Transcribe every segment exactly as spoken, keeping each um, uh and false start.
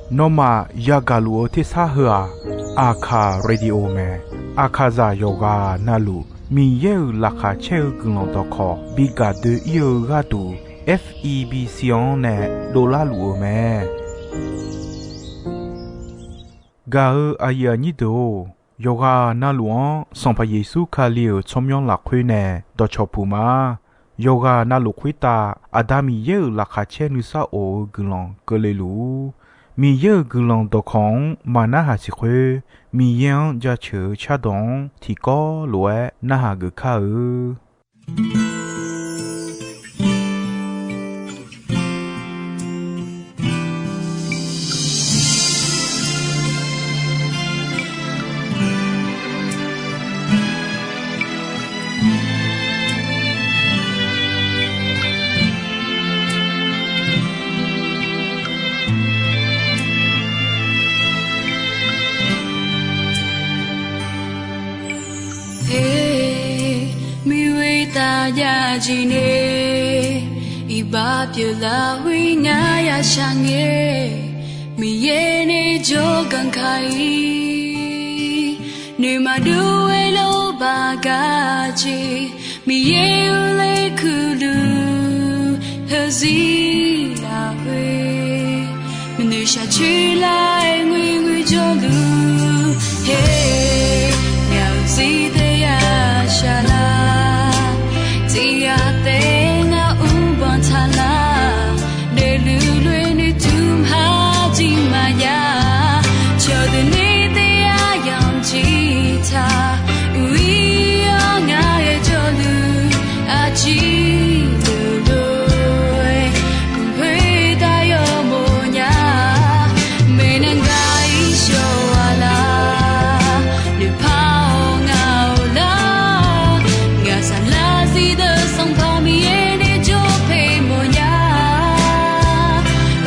Nawmaf yagaq luf-eu tersar heu-aq, Aqkaq Radio mae. Aqkaqzaq yawqghaq navluf Miqyaer-euq laqkhaq caer-eu guiqlanq dawqkawq bi gaq doe-ir-eu gharduq, F E B C-anr nae dovlar luf-eu mae. Gaq-eu aqyuif aqnyir deuq-or, yawqghaq navluf-anr Sanqpaq Yeqsur Kali-euq tsawrmyanr lafkhoer nae dawqcawq puq ma. Yawqghaq navluf khoertav Aqda Miqyaer-euq laqkhaq caer nuisar of-eu guiqlanq keuvle luf-ur. Miqyaer-euq guiqlanq dawqkawq-anr maqnarhaq siq khoer, Miqyaer-anr jaceuq-eu cardawq-anr tiqkawv lof-aer narhaq geuf kar-eu. Her, miqwe taf jav jeq nae, iqbax pyeuf lafkhoer ngar ya shaq ngae, Miqyaer nae jawrganq kaq-ir, nuima dov-aer lawrbaq gar jeq, Miqyaer-euq laer kuiqluf heuzir lafkhoer, maqnoeq shaqcoer lar-aer ngoer ngoer jawrluf, her, ngaq-euq zir taef ya shaq lar, tiq ghaq taef ngar mrbanq taq lar, daefluf lof-aer noeqtmq ha jir maqya, cawqdeuq nae taef ya yamq jir taq, uiq-ir-awr ngar ghae jawrluf, aqjir deuq lof-aer, mqkhoertav yawmawf nya, maeqnan gaq-ir shawq-a lar, noeqpar-awr ngaq-awq lar, ngaq saqlar zir deuq Sanqpaq Miqyaer nae jawr paeq mawf nya.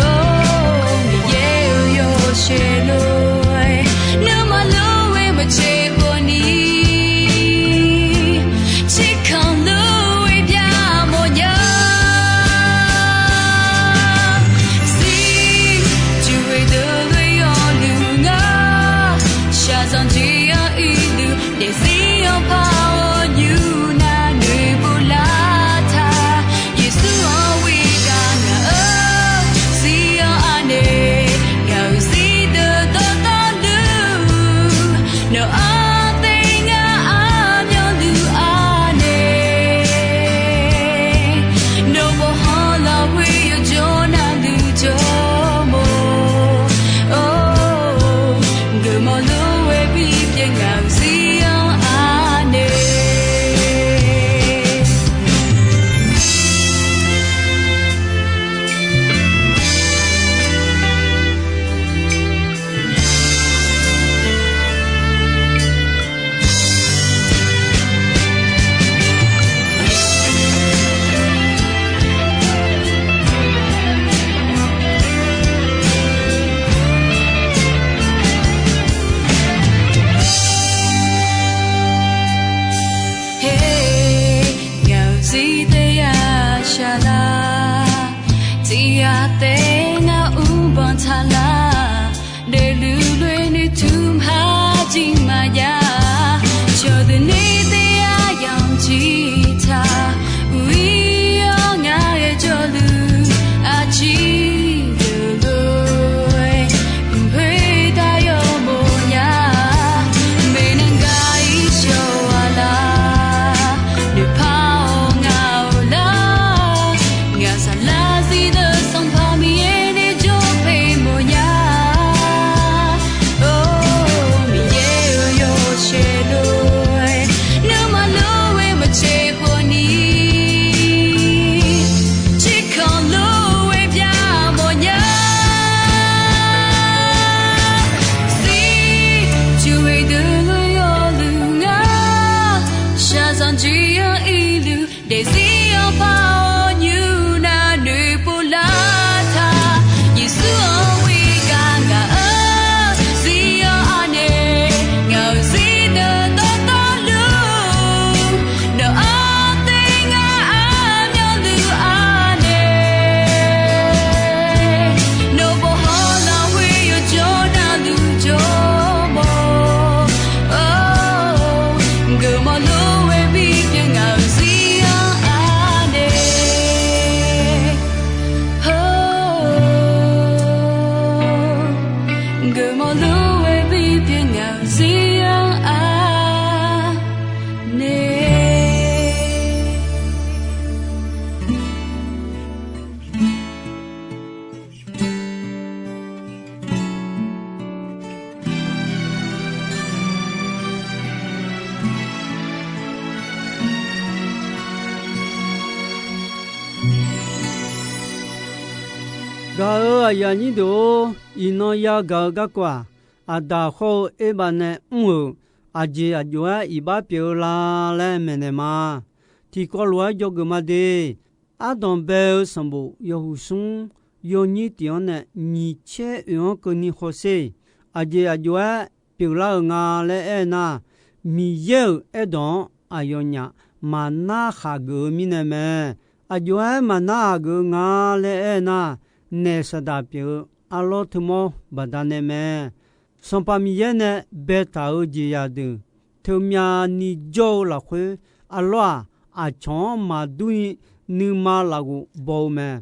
Or, Miqyaer-euq yawshaef lof-aer, nuima lof-aer maqtser khawf ni, tserkanq lof-aer bya mawf nya. Zir, juqghoe deuq lof-aer yawluf ngar, shaqzanq jeq-anr irluf, daefzir-anr par-awr nymr nar noeqpov lar taq, Yeqsur-anr ghoe gar ngaq-euq zir-anr anaeq, ngaq-euq zir deuq dawqtawvluf, nawq-anr taef ngar armyanluf anaeq, nawq bawqhanq lafkhoer yawjawr navluf jawrmawf, or, geufmawf lof-aer bipyeuf ngaq-euq zir-anr anaeq. Her, ngaq-euq zir taef ya shaq lar, tiq ghaq taef ngar mrbanq taq lar, daefluf lof-aer noeqtmq ha jir maqya, cawqdeuq nae taef ya yamq jir taq, uiq-ir-awr ngar ghae jawrluf, aqjir deuq lof-aer, mqkhoertav yawmawf nya, maeqnan gaq-ir shawq-a lar, noeqpar-awr ngaq-awq lar, ngaq saqlar zir deuq Sanqpaq Miqyaer nae jawr paeq mawf nya. Or, Miqyaer-euq yawshaef lof-aer, nuima lof-aer maqtser khawf ni, Gaq-euq aqyuif aqnyir deuq-or, iqnan yagaq-eu garkawv-aq, Aqdaq hawr-eu Erbav nae mr-euq aqjeq aqjox-aer iqbax pyeuf-eu la laer maeqnaeq ma. Tiqkawv lof-aer dzawgeuf ma de. Ardanq bae-eu sanqbof yawhuiq smr yawnyir tiq-anr nae nyiq caer oeq-anr keuvni hawsher. Aqjeq aqjox-aer pyeuflar-euq nga laer aer nar, Miqyaer-euq aerdawq-anr aqyawfnyaf maqnar haq geuf-eu mirnae mae. Aqjox-aer maqnar haq geuf-eu nga laer aer nar, naef Saqdaq pyeuf-eu arlawr teumawr baqdanae mae. Sanqpaq Miqyaer nae baetaq-euq jeqzaq deuq teumyav ni jawr-eu lafkhoer, arlawr-aq, aqcawq-anr maqdur ni nuima lafghof baw-eu mae.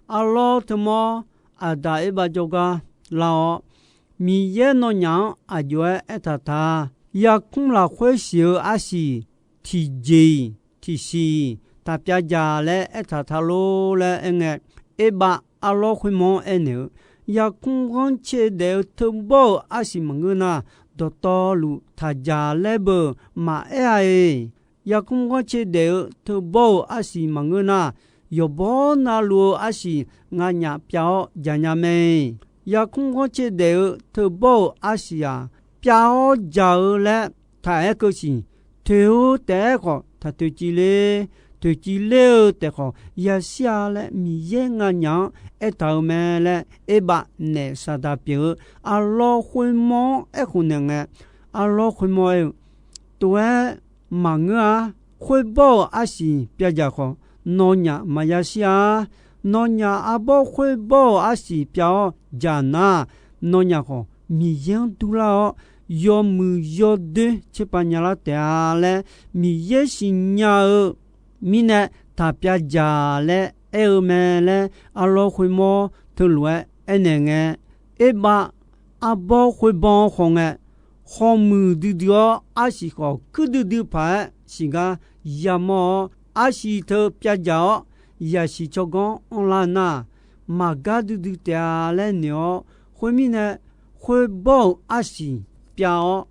Arlawr teumawr Aqdaq Erbav jawrgar lar-awr, Miqyaer nawnyaf-anr aqjox-aer aertaq ta. Yarkmr lafkhoer siq-eu arsiq tiqjeq-iq tiqsiq-iq taqpyav jaq laer aertaq ta lor laer aerngae, Erbav arlawr khoermawr-anr aernaeq-eu, Yarkmr ghanrcae daef-eu teubawr-euq arsiq maqngeur nar, dawqtawvluf taqjaq laer beu maqaer-a-eq. Yarkmr ghanrcae daef-eu teubawr-euq arsiq maqngeur nar, yawqbawr navluf-eu arsiq nganyaf pyav-awr jaqnya mae. Yarkmr ghanrcae daef-eu teubawr-euq arsiq-aq, pyav-awr jaq-eu laer taq aer keuv siq. Toeq-eu taef-aer khawf taq toeqciv ler. Toeqciv ler-eu taef khawf yashir-a laer Miqyaer nganyaf-anr aertaq-euq mae laer, Erbav naef Saqdaq pyeuf-eu arlawr khoermawr-anr aerkhof naeq ngae, arlawr khoermawr aer-eu, Tov-aer maqngeur-a. Khoerbawr-euq arsiq pyav jaq khawf, nawnyaf maqya shir-a. Nawnyaf arbawr khoerbawr-euq arsiq pyav-awr jaq nar, nawnyaf khawf Miqyaer-anr durlar-awr, yawmuiq yawdoer tserpav nyalar taef-a laer Miqyaer siqnya-eu mirnae taqpyav jaq laer aer-eu mae laer, arlawr khoermawr teulof-aer aernaeq ngae, Erbav arbawr khoerbawr-anr khawf ngae, khawmuiq duidui-awr arsiq khawf kuir duidui paq-aer siqgar yamawr-awr, arsiq teu pyav jaq-awr, yasiq tsawrganr anrlar nar, maqgar duidui taef-a laer noeq-awr, khoermirnae, khoerbawr-euq arsiq pyav-awr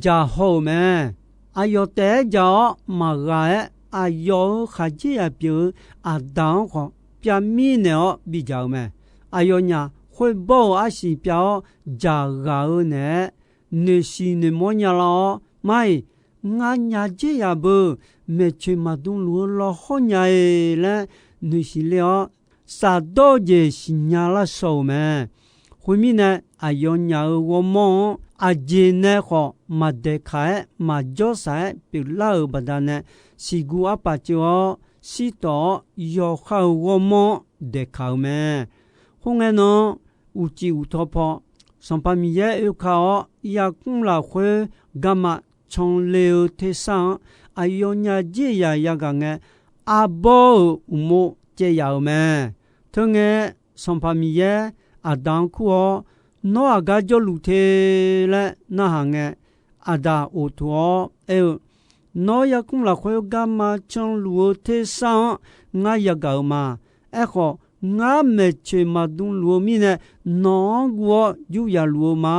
jaq haw-euq mae. Aqyawf taef-aer jaq-awr maqghaq-aer, aqyawf-euq khaqdzerzaq pyeuf-eu Aqdaq-anr khawf pyavmir naeq-awr bidzaq-euq mae. Aqyawfnyaf khoerbawr-euq arsiq pyav-awr jaq ghaq-eu naeq-aer, noeqshiq noeqmawr nyalar-awr, Mar-iq, ngar nya dzer yaq beu, maeqtsoeq maqdm luf-eu lawhawr nya-e laer noeqshiq ler-awr, shafdawr-eu jeq siqnya lar shaw-euq mae. Khoermirnae, aqyawfnyaf-euq ghawrmawr-anr aqjeq nae khawf maqdaeqkaq-aer maqjawrsaq-aer pyeuflar-euq baqdanae, siqguv arpaf ceuv-awr shirtawf-awr, yawqha-euq ghawrmawr-anr daeqkaq-euq mae. Khoerngae nan, uqcif uqtaw paw Sanqpaq Miqyaer oeka-awr, yarkmr lafkhoer garma canle-eu tersar-anr aqyawfnyaf dzer yaq yagaq ngae, arbawr-euq uqmov caev yaf-euq mae. Teungae, Sanqpaq Miqyaer Aqdaq-anr kur-awr, Nawr aqgar jawrluf te laer narhaq ngae, Aqdaq oqtof-awr aer-eu, Nawr yarkmr lafkhoer garma canluf-eu tersar-anr ngar yagaq-euq ma. Aerkhawf, ngar maeqtsoeq maqdm luf-eu mirnae, nawq-anr guv-awr yur yaf luf-eu ma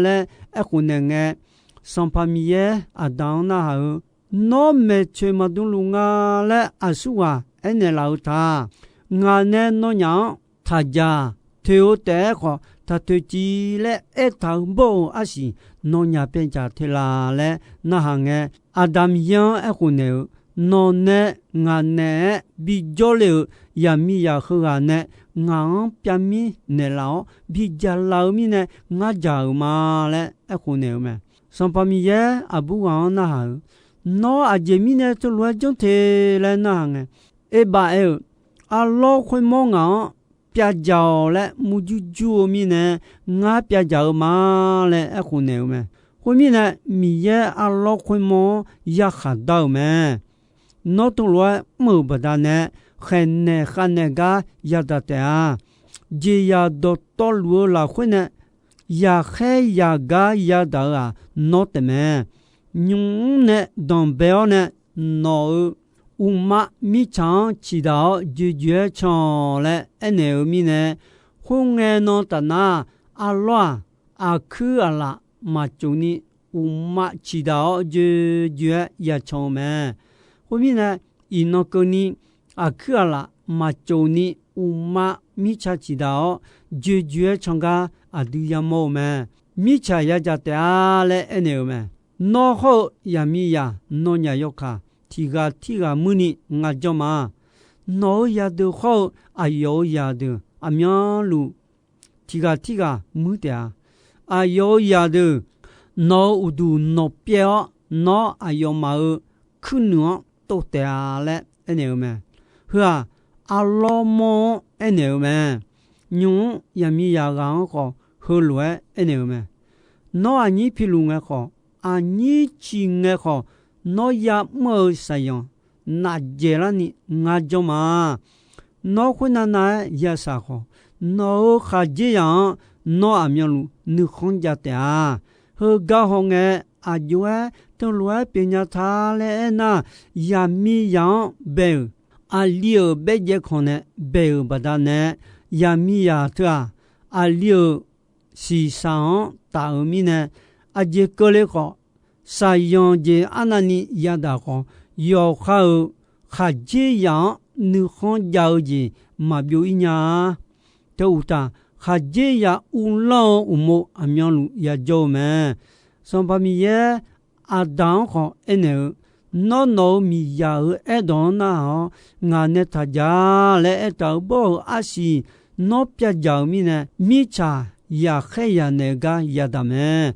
laer aerkhof naeq ngae, Sanqpaq Miqyaer Aqdaq-anr narhaq-eu, Nawr maeqtsoeq maqdm luf nga laer aqsurghaq aernaeq laf-eu ta. Ngaq nae nawnyaf-anr taqjaq, toeq-eu taef-aer khawf taq toeqciv laer aertaq-eu bawr-euq arsiq, nawnyaf pyaeqjaq te la laer narhaq ngae, Aqdaq Miqyaer-anr aerkhof naeq-eu, Nawq nae ngaq naeq-aer bijawr le-euq yaqmiqzaq heughaq nae ngaq-anr pyavmir naeqlaf-awr bidzaq laf-eu mirnae ngar dzaq-euq ma laer aerkhof naeq-eu mae. Sanqpaq Miqyaer aqbur ghaq-anr narhaq-eu, Nawr aqjeq mirnae teulof-aer janr te laer narhaq ngae, Erbav aer-eu, Arlawr khoermawr ngaq-anr pyavdzaq-awq laer murjur jur-eu mirnae, ngar pyavdzaq-eu ma laer aerkhof naeq-eu mae. Khoermirnae, Miqyaer arlawr khoermawr-anr yarkhaq dar-euq mae. Nawr teulof-aer mr-euq baqdanae, khaeqnaeq khavnaeq gar yadaq taef-a. Jeqzaq dawqtawvluf-eu lafkhoer nae yaqkhaer yaqgar yadaq-eu-aq, nawr taefmae. Nymq-mr nae danqbae-awr nae, nawq-euq uqmav mirtsaq-anr ciqdaq-awr joejoe-aer can-awq laer aernaeq-eu mirnae, khoerngae nan tafnar, arlawr-aq, aqkuir aqlaf maqtsof ni uqmav ciqdaq-awr joejoe-aer yacan-eu mae. Khoermirnae, iqnan keuvni aqkuir aqlaf maqtsof ni uqma mirtsa ciqdaq-awr, joeqjoeq-aer can gar aqdui yamawr-eu mae. Mirtsaq yadzaq taef-a laer aernaeq-euq mae. Nawr hawr-eu yaqmiqzaq nawnyaf yawkaq tiqghaq tirghaq muirni ngar janr ma. Nawq-euq zaqdeuq hawr-eu aqyawf-euq zaqdeuq aqmyanluf tiqghaq tirghaq muir taef-a. Aqyawf-euq zaqdeuq nawq-euq uqduq nawqpyaev-awr, nawr aqyawfmaf-euq kuirnuiq-anr tov taef-a laer aernaeq-eu mae. Heu-aq, arlawr mawr-anr aernaeq-eu mae. Nymq-mr yaqmiqzaq ghaq-anr khawf, heulof-aer aernaeq-eu mae. Nawr aqnyir piluf ngae khawf, aqnyir ciq ngae khawf, nawr yamr-eu saqyanq nafdzaeq larni ngar janr ma. Nawr khoernav nav-aer yashaq khawf, nawq-euq khaqdzerzaq-anr nawr aqmyanluf nuikhanr jav taef-a. Heugar hawngae, aqjox-aer teulof-aer pyeufnya ta laer aernar, yaqmiqzaq-anr bae-euq, aqli-euq baerjaev kanq nae bae-euq baqdanae, yaqmiqzaq teu-aq, aqli-euq shiqshaq-anr taf-euq mirnae, aqjeq keuvle khawf, saqyanq jeq arnavni yadaq khawf, yawqha-euq khaqdzerzaq-anr nuikhanr jav-eu jeq maqbyov ir nya-a. Teu uqtaf, khaqdzerzaq uvlanr-eu uqmov aqmyanluf yajawr-eu mae. Sanqpaq Miqyaer Aqdaq-anr khawf aernaeq-eu, Nawr nawq-euq miqzaq-euq aerdawq-anr narhaq-awr, ngaq nae taq ja laer aertaq-euq bawr-euq arsiq nawr pyavdzaq-euq mirnae, mirtsaq yaqkhaer yanaeq-eu gar yadaq mae.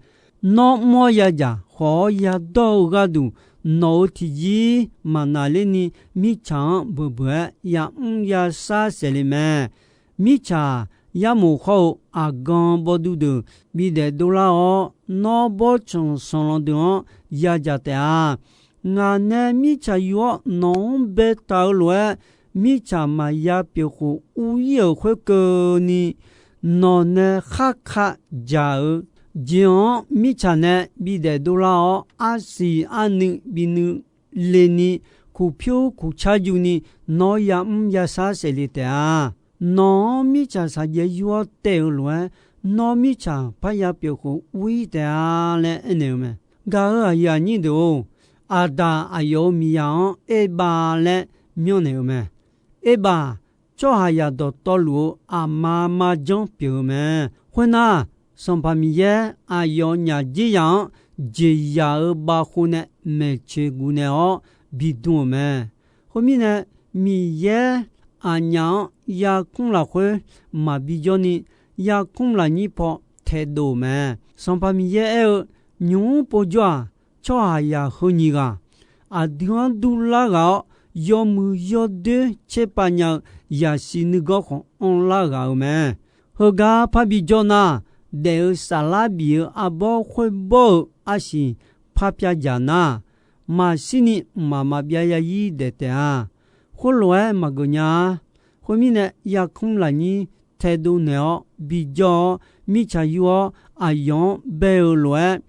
Nawr mr-awr yadzaq khawf-awr yadawr-eu gharduq, nawq-euq tiqjir maqnaqlerni mirtsaq-anr beuq beuq-aer yamr yashar saefle mae. Mirtsaq-aq, yarmof hawr-eu aqgan bawduv deuq bidaef dovlar-awr, nawr bawrtsanq sanqlanq deuq-anr yadzaq taef-a. Ngaq nae mirtsaq yur-awr nawq-anr baetaq-eu lof-aer, mirtsaq maqya pyeuf khof ur ir-euq khoerkeuvni, nawq nae kharka dzaq-eu jeq-anr mirtsaq nae bidaef dovlar-awr, arsiq arnuiv binuiv leni, kuqpyur kuqcar yuni, nawr yamr yashar saefle taef-a. Nawq-anr mirtsaq shaqjaev yur-awr taev-eu lof-aer, nawr mirtsaq parya pyeuf khof ur ir taef-a laer aernaeq-eu mae. Gaq-euq aqyuif aqnyir deuq-or, Aqdaq aqyawf-euq miqzaq-anr Erbav laer myanrnaeq-eu mae. Erbav, tsawrhaqzaq dawqtawvluf-eu aqma marjanr pyeuf-eu mae. Khoernar, Sanqpaq Miqyaer aqyawfnyaf dzerzaq-anr jeqzaq-euq bavkhov nae maeqtsoeq guvnaeq-awr bidm-euq mae. Khoermirnae, Miqyaer aqnyaf-anr yarkmr lafkhoer maqbi jawrni, yarkmr lafnyir paw taedov-euq mae. Sanqpaq Miqyaer aer-eu, Nymq-mr povjawr-aq, tsawrhaqzaq heu nyiq ghaq aqdui-anr durlar ghaq-awr, yawmuiq yawdoer tserpav nya-eu zaqsiq nuigawr khawf anrlar ghaq-euq mae. Heugar parbi jawr nar, daef-eu saflar bif-eu arbawr khoerbawr-eu arsiq parpyav dzaq nar, maqshirni mqmaq maqbyav ya ir daef taef-a. Khoerlof-aer maqgeuf nya-a. Khoermirnae, yarkmr lafnyir taedov naeq-awr bijawr-awr, mirtsaq yur-awr aqyawf-anr bae-eu lof-aer,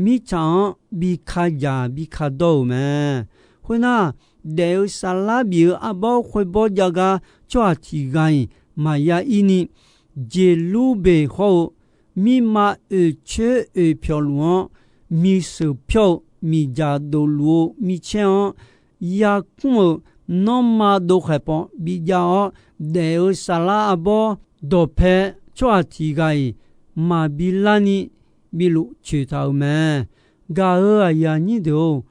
mirtsaq-anr bi ka dzaq bi ka dawr-euq mae. Khoernar, daef-eu saflar bif-eu arbawr khoerbawr jav gar tsawrhaq tiq ghaq-iq maqya ir ni, Jeqlurbeq hawr-eu mirma oeqcoer oeqpyawq luf-anr, miqsheuq pyawr-eu miqdzaq dofluf-eu micaer-anr yarkmr-euq nanrma dovkhaeq paw bijav-awr, daef-eu saflar arbawr dawqpae tsawrhaq tiq ghaq-iq maqbi larni biluf coeqtaq-euq mae. Gaq-euq aqyuif aqnyir deuq-or,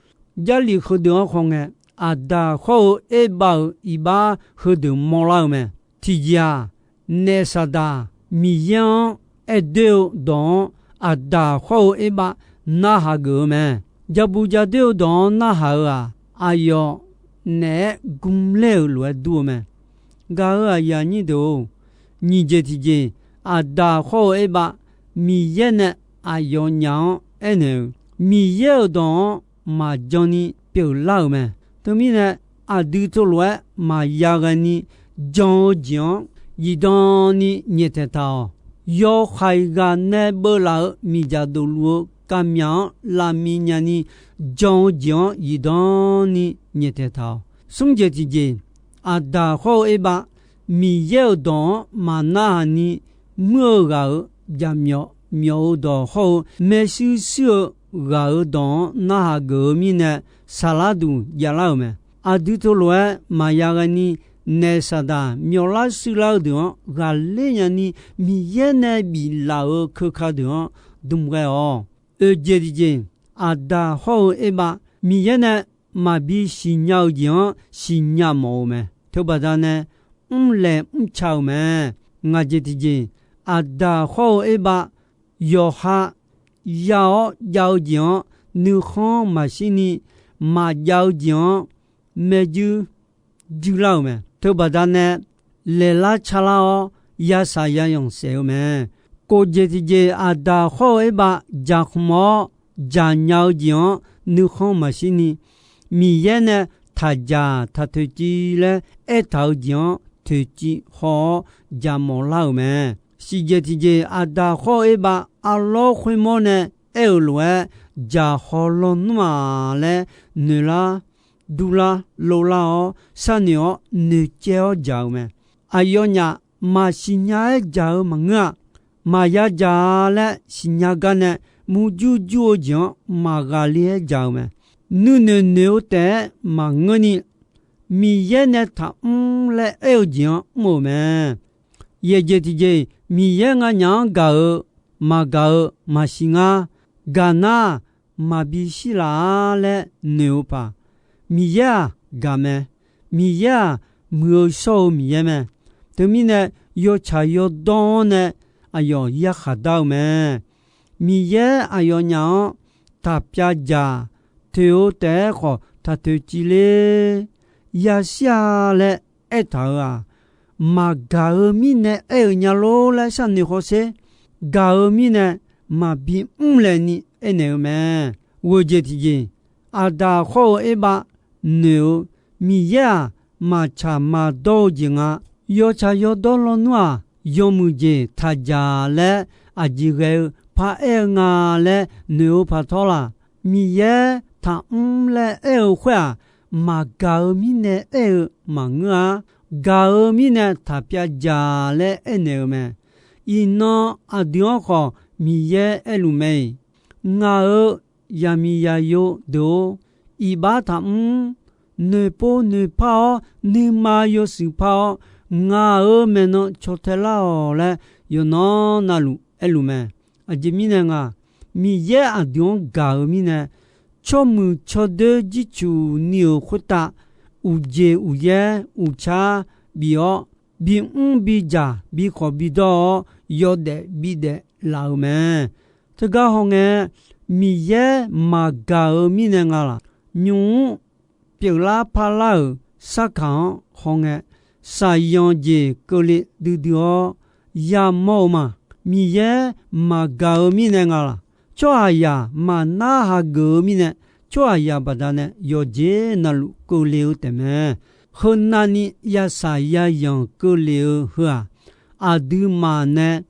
Jarlif heudeuq-anr khawf ngae, Aqdaq hawr-eu Erbav-euq iqbax heudeuq mawrlar-eu mae. Tiqjeq-aq, naef Saqdaq Miqyaer-anr aerdoer-eu dawq-anr Aqdaq hawr-eu Erbav narhaq geuf-eu mae. Jabu jadoer-eu dawq-anr narhaq-eu-aq, aqyawf naeq-aer gmler-euq lof-aer dur-eu mae. Gaq-euq aqyuif aqnyir deuq-or, nyiq jeq tiqjeq, Aqdaq hawr-eu Erbav Miqyaer nae aqyawfnyaf-anr aernaeq-euq, Miqyaer-euq dawq-anr maqjan ni pyeuflar-euq mae. Teumirnae, aqdui teulof-aer maqya ghae ni jan-eu jeq-anr zifdan ni nyaeftaeq taq-awq. Yawhaiq ghaq nae beuvlaf-euq miqdzaq dofluf-eu kavmyaq-anr lavmi nyani jan-eu jeq-anr zifdan ni nyaeftaeq taq-awq. Smr jeq tiqjeq, Aqdaq hawr-eu Erbav Miqyaer-euq dawq-anr maqnarhaq ni muir-eu ghaq-euq jaqmyawf myawf-eu dawq hawr-eu maershuir shuir-eu ghaq-euq dawq-anr narhaq geuf-eu mirnae, saqlar duq javlar-euq mae. Aqdui teulof-aer maqya ghae ni naef Saqdaq myawqlar shuirlar-eu deuq-anr ghaqler nyani, Miqyaer nae biflaf-euq keuka deuq-anr dm ghae-awq. Oeq jeq tiqjeq, Aqdaq hawr-eu Erbav, Miqyaer nae maqbi siqnya-eu jeq-anr siqnya mawf-eu mae. Teubaqda nae mrlaeq mrca-eu mae. Ngaq jeq tiqjeq, Aqdaq hawr-eu Erbav, yawqha ya-awr jav-eu jeq-anr nuikhanr maqshir ni, maqjav-eu jeq-anr maerjuir juirlar-euq mae. Teubaqda nae laeqlar calar-awr, yasaq yayanq saef-eu mae. Kof jeq tiqjeq, Aqdaq hawr-eu Erbav jaqkhmq-awr jaqnya-eu jeq-anr nuikhanr maqshir ni, Miqyaer nae taqjaq taq toeqciv laer aertaq-eu jeq-anr toeqciv haw-awr jaqmawf lar-euq mae. Shif jeq tiqjeq, Aqdaq hawr-eu Erbav arlawr khoermawr nae aer-euq lof-aer, jaqhaw lawnmr-aq laer noeqlar durlar lovlar-awr sharnoeq-awr noeqcaev-awr jaq-eu mae. Aqyawfnyaf maqsiq nya-aer jaq-eu maqngeur-a. Maqya jaq-a laer siqnya gar nae murjur jur-eu jeq-anr maqghaq le-aer jaq-eu mae. Nuinoeq noeq-eu taef-aer maqngeurni, Miqyaer nae taqmr laer aer-eu jeq-anr mr-euq mae. Yaeq jeq tiqjeq, Miqyaer nganyaf-anr gaq-eu maqgaq-eu maqsiq ngar. Gaq nar-aq, maqbi shirlaf-a laer noeq-eu paq. Miqyaer-aq gaq mae. Miqyaer-aq muiq-eu shawr-eu Miqyaer mae. Teumirnae yawtsaq yawdawr-anr nae aqyawf yarkhaq dar-eu mae. Miqyaer aqyawfnyaf-anr taqpyav jaq toeq-eu taef-aer khawf taq toeqciv ler. Yashir-a laer aertaq-euq-aq, maqgaq-eu mirnae aer-eu nya lor laer sharnoeq hawsher. Gaq-eu mirnae maqbi mrlaeq ni aernaeq-eu mae. Ghoeq jeq tiqjeq, Aqdaq hawr-eu Erbav noeq-eu, Miqyaer-aq maqtsaq maqdawr-eu jeq nga. Yawtsaq yawdawr lawnmr-aq, yawmuiq jeq taq jaq laer aqjeq ghae-eu paraer-eu nga laer noeq-eu paq tawr laq. Miqyaer taqmr laer aer-eu khoer-aq, maqgaq-eu mirnae aer-eu maqngeur-a. Gaq-eu mirnae taqpyav jaq laer aernaeq-eu mae. Iqnan aqdui-anr khawf Miqyaer aerluf mae-iq, ngaq-euq yaqmiq yaqyo deuq-or, iqbax taqmr, noeqpov noeqpar-awr nuima yawshuif par-awr, ngaq-euq maeqnan caw tae lar-awq laer yawqnan navluf aerluf mae. Aqjeq mirnae nga, Miqyaer aqdui-anr gaq-eu mirnae, tsawrmuiq tsawrdoer jircuq ni-euq khoertav, uqjeq uqyaer uqcar bif-awr, bimr bijaq bikhawf bidawr-awr, yawdaef bidaef laf-euq mae. Teugar hawngae, Miqyaer maqgaq-eu mirnae nga laq. Nymq-mr pyeuflar parlar-euq sarkaq-anr hawngae, shaqyanq jeq keuvle duidui-awr yamawr-eu ma. Miqyaer maqgaq-eu mirnae nga laq. Tsawrhaqzaq maqnar hageuf-eu mirnae, tsawrhaqzaq baqdanae yawqjeq navluf keuvle-eu taefmae. Heunavni yasaq yayanq keuvle-eu heu-aq, aqduimaf nae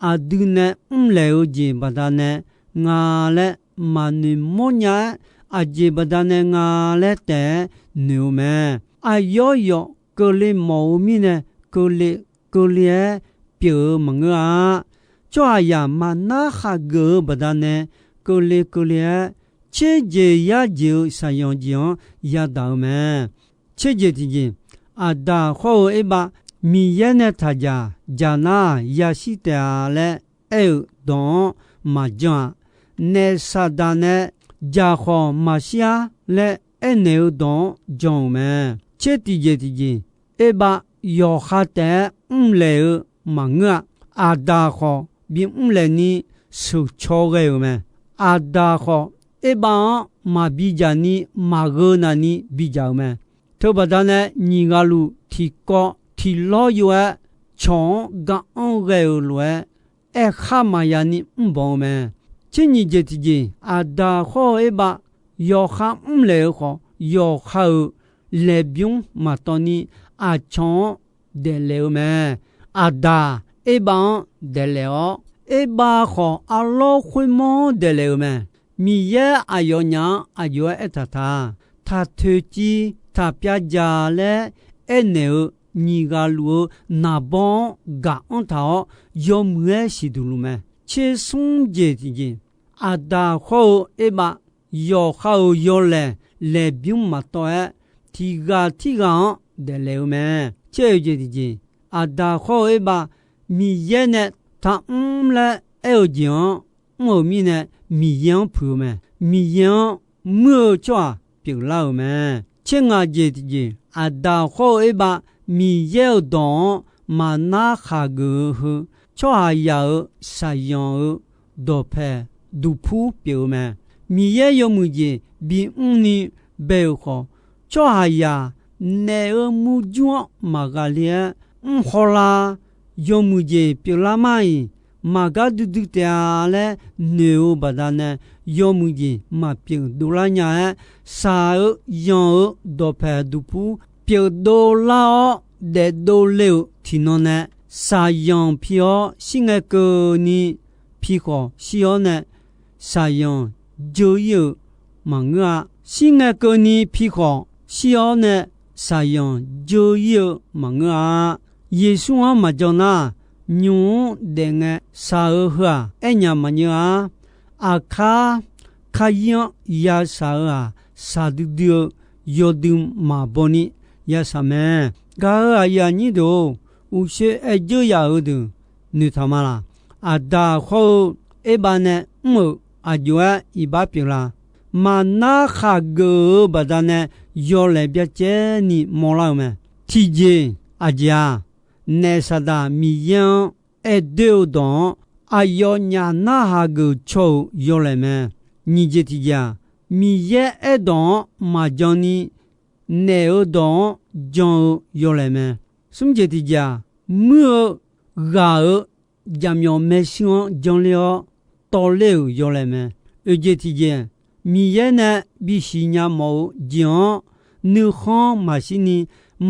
aqdui nae mrlaeq-eu jeq baqdanae nga laer maqnoeq mawrnya-aer, aqjeq baqdanae nga laer taef-aer noeq-eu mae. Aqyawf yawf keuvle mawf-eu mirnae, keuvle keuvle-aer pyeuf-eu maqngeur-a. Tsawrhaqzaq maqnar hageuf-eu baqdanae, keuvle keuvle-aer tserjeq yarjeq-eu shaqyanq jeq-anr yadaq-eu mae. Tserjeq tiqjeq, Aqdaq hawr-eu Erbav, Miqyaer nae taqjaq jaq nar-aq yashir taef-a laer aer-eu dawq-anr maqjan-aq, naef Saqdaq nae jaq khawf maqshir-ar laer aernaeq-eu dawq-anr jan-euq mae. Tser tiqjeq tiqjeq, Erbav yawqha taef-aer mrlaeq-eu maqngeur-a. Aqdaq khawf bimr laeq ni sheuqcaw ghae-euq mae. Aqdaq khawf Erbav-anr maqbi jaq ni maqgheu naq ni bi jaq-euq mae. Teubaqda nae nyiq ghaq luf tiqkawv tiqlawr yov-aer cawq-anr ga-anr ghae-euq lof-aer, aerkhar maqya ni mrbanq-eu mae. Tser nyiq jeq tiqjeq, Aqdaq hawr-eu Erbav yawqha mrlaeq-eu khawf, yawqha-euq laeqbymr maqtawv ni aqcawq-anr daeqlaef-eu mae. Aqdaq Erbav-anr daeqlaef-awr, Erbav khawf arlawr khoermawr-anr daeqlaef-euq mae. Miqyaer aqyawfnyaf-anr aqjox-aer aertaq ta, taq toeqciv taq pyav jaq laer aernaeq-eu nyiq ghaq luf-eu naqbawr-anr gaq-anr taq-awr, yawmuiq-aer siqduq luf mae. Tser smr jeq tiqjeq, Aqdaq hawr-eu Erbav yawqha-euq yawlaeq laeqbymr maqtawv-aer, tiq ghaq tirghaq-anr daeqlaef-eu mae. Tser-eu jeq tiqjeq, Aqda hawr-eu Erbav Miqyaer nae taqmr laer aer-eu jeq-anr mr-euq mirnae, Miqyaer-anr puiq-eu mae. Miqyaer-anr muir-eu tsawrhaq pyeuflar-euq mae. Tser ngaq jeq tiqjeq, Aqda hawr-eu Erbav Miqyaer-euq dawq-anr maqnar khaqgeuf-eu heu, tsawrhaqzaq-euq shaqzanq-euq dawqpaeq duqpur pyeuf-eu mae. Miqyaer yawmuiq jeq bimr ni bae-euq khawf, tsawrhaqzaq naef-eu murjur-anr maqghaqle-aer mr hawlar, yawmuiq jeq pyeuflar mar-iq, maqgar duidui taef-a laer noeq-eu baqdanae, yawmuiq jeq maqpyeuf dovlar nya-aer, shaq-eu zanq-eu dawqpaeq duqpur pyeuf dovlar-awr daef dovle-euq tiqnan nae, shaqzanq pi-awr shir ngae keuvni pi khawf shir-awr nae, shaqzanq dzeur-ir-eu maqngeur-a. Shir ngae keuvni pi khawf shir-awr nae, shaqzanq dzeur-ir-eu maqngeur-a. Yeqsur-anr maqjan nar, nymq-mr daef ngae shaq-eu heu-aq, aernyaf maqnyeur-a. Aqkar karyir-anr yashaq-eu-aq, shaqdui dui-eu yawdui maqbaw ni yashaq mae. Gaq-euq aqyuif aqnyir deuq-or, uqshoe aer dzeur yaf-eu deuq noeqtaq ma laq? Aqda hawr-eu Erbav nae mr-euq aqjox-aer iqbax pyeuflar? Maqnar khaqgeuf-eu baqdanae yawlaeq byacaevni mawrlar-eu mae. Tiqjeq aqjeq-aq, naef Saqdaq Miqyaer-anr aer doer-eu dawq-anr aqyawfnyaf narhaq geuf caw-euq yawlaeq mae. Nyiq jeq tiqjeq-aq, Miqyaer aerdawq-anr maqjan ni naef-eu dawq-anr jan-eu yawlaeq mae. Smr jeq tiqjeq-aq, muir-eu ghaq-euq jaqmyawf maershuir-anr janler-awr tawvler-euq yawlaeq mae. Oeq jeq tiqjeq, Miqyaer nae bisiq nya mawf-eu jeq-anr nuikhanr maqshir ni,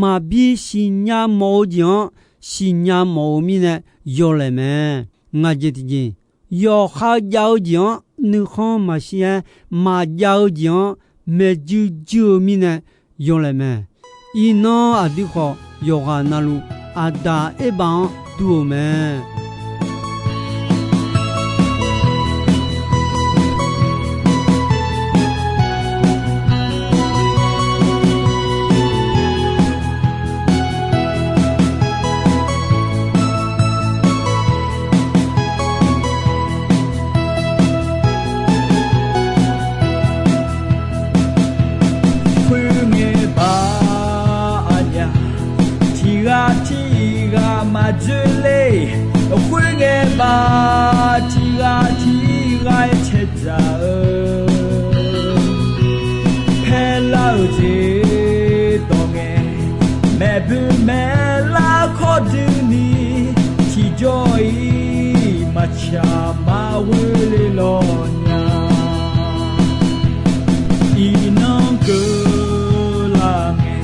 maqbi siqnya mawf-eu jeq-anr siqnya mawf-eu mirnae yawlaeq mae. Ngaq jeq tiqjeq, yawqha jav-eu jeq-anr nuikhanr maqshir-aer, maqjav-eu jeq-anr maeqjuir juir-eu mirnae yawlaeq mae. Iqnan aqdui khawf yawqghaq navluf Aqdaq Erbav-anr dur-eu mae. Khoerngae baq aqnyaf tiq ghaq tiq ghaq maqdzoerler, khoerngae baq tiq ghaq tiq ghaq-aer caedzaq-eu paerlar-eu jeq dawq ngae, maeqboer maeqlar kawrdui ni tiqjawr-iq maqtsaq maqghoe le lawq nya. Iqnan keuvlar ngae,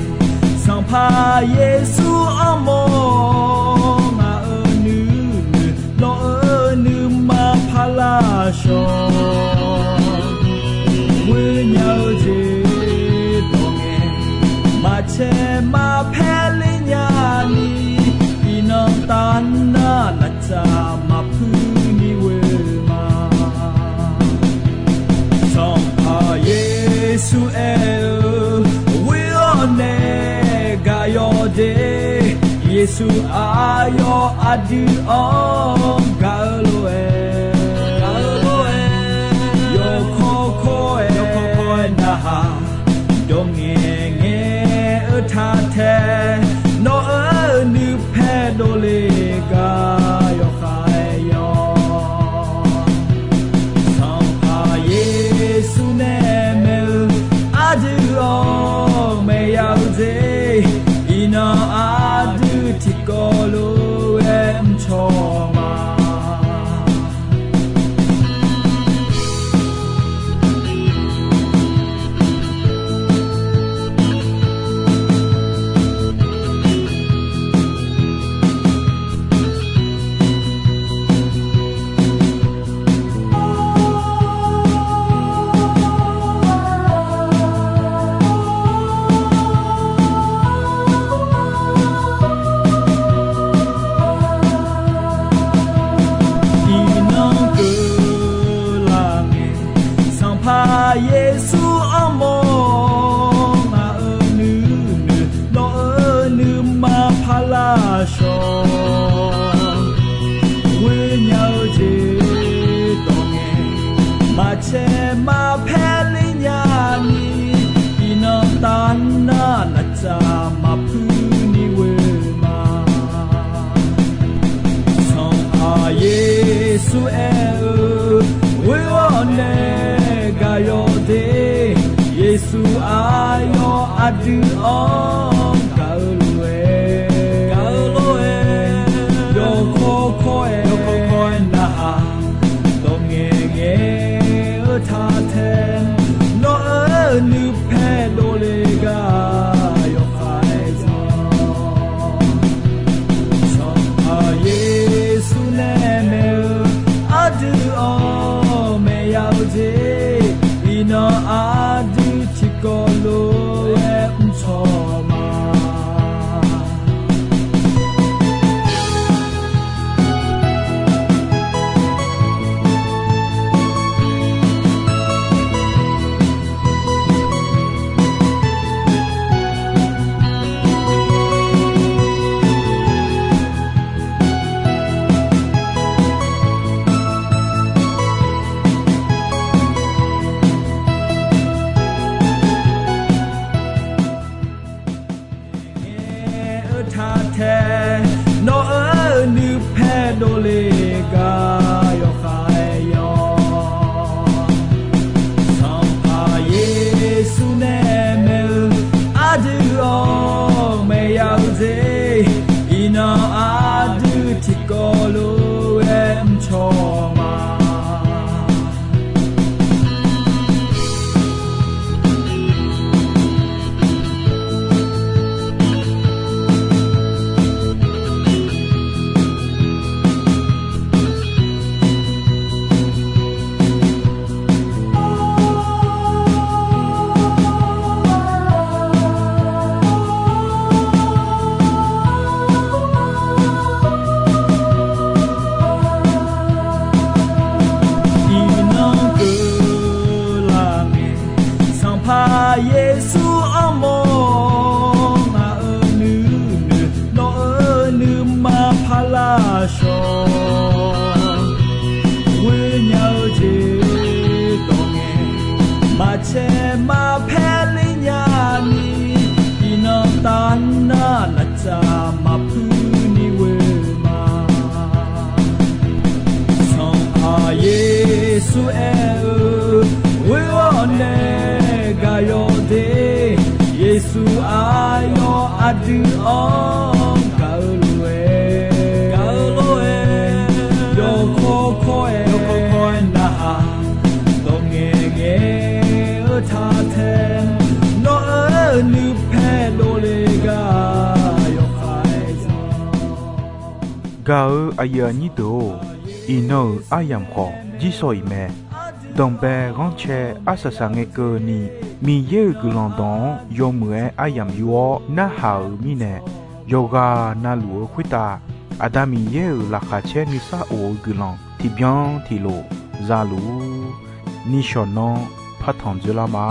Sanqpaq Yeqsur armawr ngaq-euq nuinoeq lawr-eu nuima parlar shawr, ghoenya-eu jeq dawq ngae, maqcae maqpaer ler nya ni, iqnan tavnar laftsaf maqpuir ni ghoe ma. Sanqpaq Yeqsur aer-eu, ghoe-awr nae gaq yawq de. Yeqsur aqyawf aqdui-anr gaq-eu lof-aer, gaq-eu lof-aer, yawkawr kawr-aer, yawkawr kawr-aer narhaq dawq ngaeq ngaeq-eu taq tae, nawq-euq nuipae dovle gar yawkhav-aer yawr. Sanqpaq Yeqsur nae maeq-eu aqdui-anr maeqya-eu jeq, iqnan aqdui tiqkawv lof-aer mrcaw ma. Yeqsur aer-eu, ghoer-awr nae gaq yawq de. Yeqsur aqyawf aqdui-anr gaq-eu lof-aer, gaq-eu lof-aer, yawkawr kawr-aer, yawkawr kawr-aer narhaq, dawq ngaeqngaeq-eu taq tae, nawr-eu nuipae dovle gar yawkhav-aer zanq. Sanqpaq Yeqsur nae maeq-eu, aqdui-anr maeqya-eu jeq, iqnan aqdui tiqkawv lof-aer mrcaw ma. Ngaeq-eu taq tae, nawr-eu nuipae dovle gar yawkhav-aer zanq. Sanqpaq Yeqsur nae maeq-eu, aqdui-anr maeqya-eu jeq, iqnan aqdui tiqkawv lof-aer mrcaw ma. Iqnan keuvlar ngae, Sanqpaq Yeqsur armawr ngaq-euq nuinoeq, nawr-eu nuima paqlar shawq, ghoer nya-eu jeq dawq ngae, maqcaev maqpaer ler nya ni, iqnan tavnar laftsaf maqpuir ni ghoe ma. Sanqpaq Yeqsur aer-eu, ghoer-awr nae gaq yawq de. Yeqsur aqyawf aqdui-anr gaq-eu lof-aer, gaq-eu lof-aer, yawkawr kawr-aer, yawkawr kawr-aer narhaq, dawq ngaeqngaeq-eu taq tae, nawr-eu nuipae dovle gar yawkhav-aer zanq. Gaq-eu aqyuif aqnyir deuq-or, iqnan-euq aryamq khawf jirsawq iq mae. Danqbae ghanrcae arsaq saq ngae keuvni, Miqyaer-euq guiqlanq dawq-anr yawmuiq-aer aryamq yur-awr narhaq-euq mirnae, yawqghaq navluf-eu khoertav Aqda Miqyaer-euq laqkhaq caer nuisar of-eu guiqlanq tiqbyan tiqlof za luf-ur. Nishawq nanr partanq dzoerlar ma.